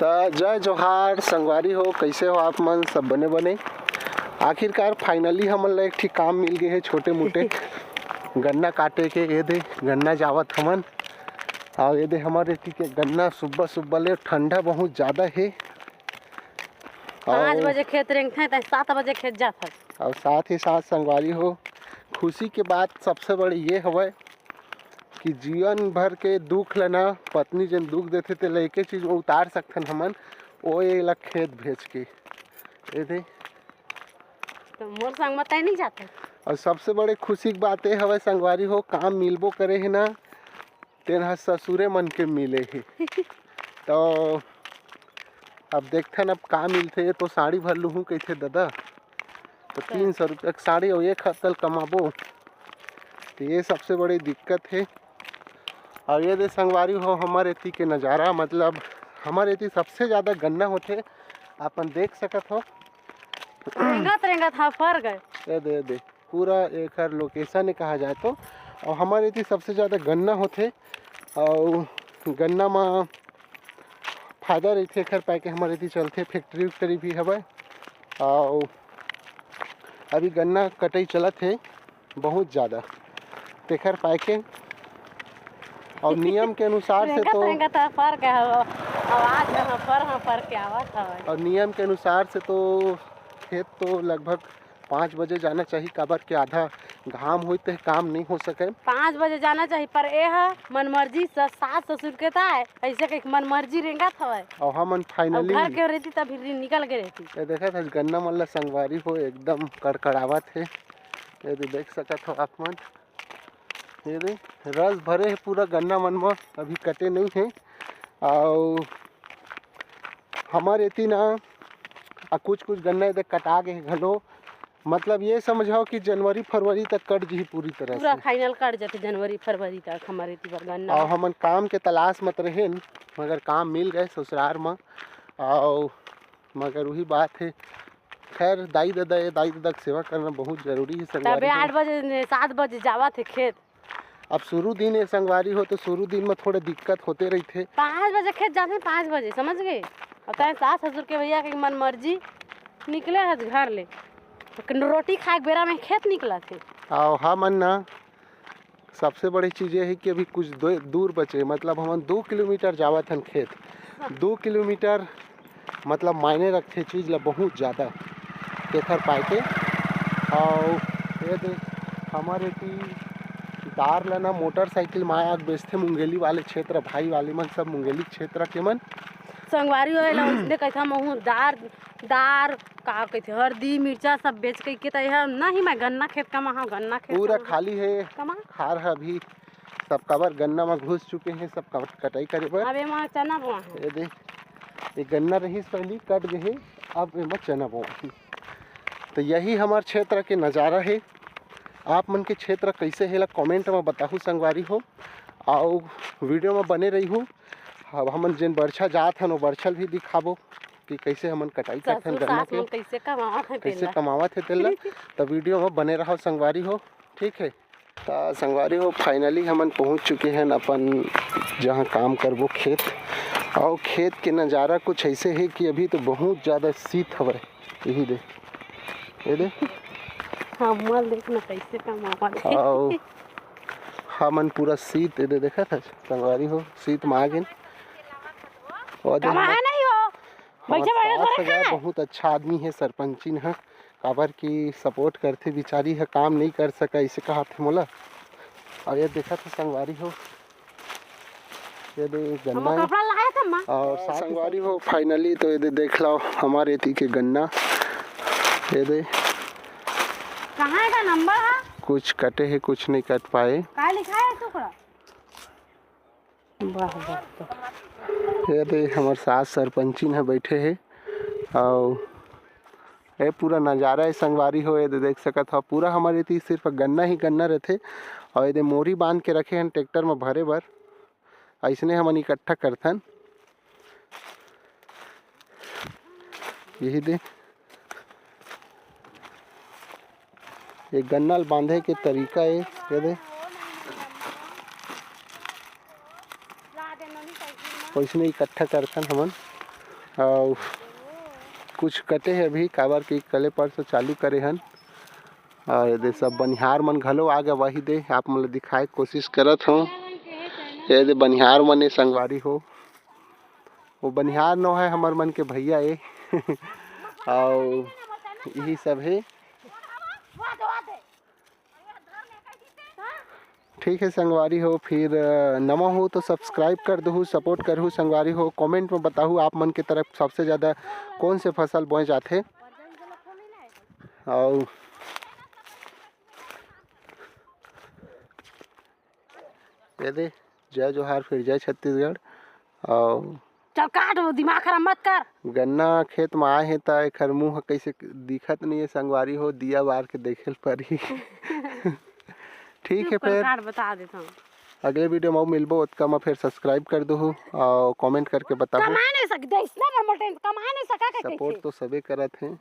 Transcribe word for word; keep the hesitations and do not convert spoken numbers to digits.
त जय जोहार संगवारी हो, कैसे हो आप मन? सब बने बने। आखिरकार finally हमन ला एक ठी काम मिल गए हे, छोटे मोटे गन्ना काटे के। ये दे गन्ना जावत हमन, और ये दे हमारे एती के गन्ना सुब्बा सुब्बा ले ठंडा बहुत ज्यादा हे। पाँच और बजे खेत रेंगथे त सात बजे खेत जात हस। और साथ ही साथ संगवारी हो, खुशी के बात सबसे बड़ी ये हवय कि जीवन भर के दुख ल ना पत्नी जेन दुख देथे, तेला एके चीज में उतार सकथन हमन, ओ एला खेत भेज के। ए दे। तो मोर संग म तैं नहीं जाते। और सबसे बड़े खुशी के बात ये हवय संगवारी हो, काम मिलबो करे हे ना, तेन ह ससुरे मन के मिले हे। तो अब देखथन अब का मिलथे। ये तो साड़ी भर लुहूँ कहिथे ददा, तो तीन सौ रुपया के साड़ी और एक हफ्ता ल कमाबो, तो ये सबसे बड़ी दिक्कत हे। और ये दे संगवारी हो, हमर एती के नज़ारा, मतलब हमर एती सबसे ज़्यादा गन्ना होथे, अपन देख सकत हो। रेंगत रेंगत हाँ फर गए। ये दे, ये दे, पूरा एकर location हे कहा जाए तो। और हमर एती सबसे ज़्यादा गन्ना होथे, और गन्ना म फायदा रहिथे, एखर पाए के हमर एती चलथे, factory उक्टरी भी हवय। अउ अभी गन्ना कटई चलत हे बहुत ज़्यादा, तेखर पाए के। और नियम के अनुसार से रेंगत तो रेंगत ह फर के हव, आवाज ह फर ह फर के आवत हवय। और नियम के अनुसार से तो खेत तो लगभग पाँच बजे जाना चाहिए, काबर के आधा घाम होई ते काम नहीं हो सके। पाँच बजे जाना चाहिए, पर ए ह मनमर्जी स-, सास ससुर के ताय, ऐसे कह के मनमर्जी रेंगत हवय। और हमन अब finally घर के रहती तब फिर निकल के रहती। ये देखत हस गन्ना मन ला संगवारी हो एकदम कड़कड़ावत हे। ये दे देख सकत हो आप मन, ये दे रस भरे हे पूरा गन्ना मन म, अभी कटे नहीं हे। अउ हमर एती ना, आ, कुछ कुछ गन्ना ये दे कटा गे हे घलो। मतलब ये समझो कि जनवरी फरवरी तक कट जही पूरी तरह पूरा से। Final कट जाथे जनवरी फरवरी तक हमर एती बर गन्ना। और हमन काम के तलाश मत रहेन, मगर काम मिल गए ससुरार म। और मगर वही बात हे, खैर दाई ददा, ये दाई ददा के सेवा करना बहुत जरूरी हे संगवारी तबे हो। आठ बजे ने सात बजे जावत हे खेत। अब शुरू दिन हे संगवारी हो, तो शुरू दिन में थोड़ा दिक्कत होते रहिथे। पाँच बजे खेत जाथे, पाँच बजे, समझ गए? अब तैं सास ससुर के भैया के मन मर्जी निकले हस घर ले, लेकिन रोटी खाए के बेरा में खेत निकलत हे। आओ हमन ना, सबसे बड़ी चीज ये हे कि अभी कुछ दो, दूर बचे, मतलब हमन दो किलोमीटर जावत हन खेत। दो किलोमीटर मतलब मायने रखथे चीज ला बहुत ज़्यादा, तेखर पाए के। और ये दे हमर एती दार ला ना मोटरसाइकिल म आया के बेचथे, मुंगेली वाले क्षेत्र, भाई वाले मन सब मुंगेली क्षेत्र के मन। संगवारी हो एला उसने कहिथा महू दार, दार का कहिथे, हरदी मिर्चा सब बेच के, के त एहा नहीं, मैं गन्ना खेत कमा हूँ, गन्ना खेत पूरा कमा हूँ। खाली हे कमा। खार ह अभी सब काबर गन्ना म घुस चुके हे, सब काबर कटाई करे बर। अब एमा चना बोआ हे। ये दे, ये गन्ना रहिस पहली, कट गए हे, अब एमा चना बोआ हे। तो यही हमार क्षेत्र के नज़ारा हे। आप मन के क्षेत्र कैसे हे ला comment म बताहू संगवारी हो, अउ video म बने रहिहू। अब हमन जेन बरछा जात हन, वो बरछा ल भी दिखाबो कि कैसे हमन कटाई करथन ससुर गन्ना सास के, मन कैसे कमावत हे कैसे तेला। कमावत हे तेला। तो video म बने रहो संगवारी हो, ठीक है। त संगवारी हो, finally हमन पहुंच चुके हैं अपन जहां काम करबो खेत। और खेत के नज़ारा कुछ ऐसे है कि अभी तो बहुत ज़्यादा शीत हवय। यही दे, ये दे। हमर देख ना कैसे कमावत हे। और हमन पूरा शीत, ये दे, देखत हस संगवारी हो, शीत में आ गेन। और दे कमाए हमर नहीं हो। हमर बैठे बैठे सास थोड़े ह खाए। बहुत अच्छा आदमी हे सरपंचिन ह, काबर कि support करथे, बिचारी ह काम नहीं कर सका, ऐसे कहाथे मोला। और ये देखत ह संगवारी हो, ये दे हम गन्ना हे। कपड़ा लाए थे माँ। और साथ ही संगवारी हो, finally तो ये दे देख लो हमारे एती के गन्ना, ये दे। कहाँ का नंबर है? कुछ कटे हे, कुछ नहीं कट पाए। का लिखा है टुकड़ा? वाह, वाह, वाह। ये दे हमर सास सरपंचिन ह बैठे हे, अउ ये पूरा नज़ारा हे संगवारी हो। ये दे देख सकत हो, पूरा हमर एती सिर्फ गन्ना ही गन्ना रथे, अउ ये दे मोरी बांध के रखे हन ट्रैक्टर म भरे बर। अइसने हमन इकट्ठा करथन। यही दे, ये गन्ना ल बांधे के तरीका ए, ये दे, वइसने इकट्ठा करथन हमन। अउ कुछ कटे हे अभी, काबर कि कले परसों चालू करे हन। अउ ये दे सब बनिहार मन घलो आ गे, वही दे आप मन ल दिखाए के कोशिश करत हूँ। ये दे बनिहार मन ए संगवारी हो, वो बनिहार नो हे, हमर मन के भैया ए। अउ यही सब हे। ठीक है संगवारी हो, फिर अ, नवा हो तो सब्सक्राइब कर दहू, सपोर्ट करहू संगवारी हो। कमेंट में बताहू आप मन के तरफ सबसे ज़्यादा कौन से फसल बोए जाथे। अउ ये दे, जय जोहार, फिर जय छत्तीसगढ़। अउ चल काट, वो दिमाग खराब मत कर। गन्ना खेत में आए हे त एखर मुंह कइसे दिखत नहीं है संगवारी हो, दिया बार के देखे ल परही। ठीक है चुप कर, फिर काट बता देता हूँ। अगले वीडियो में मिलबो, ओतका में फिर सब्सक्राइब कर दहू अउ कमेंट करके बताहू। कमा नहीं सकते, इसने नंबर टेन कमा नहीं सका के सपोर्ट कैसे? तो सबे करत हैं।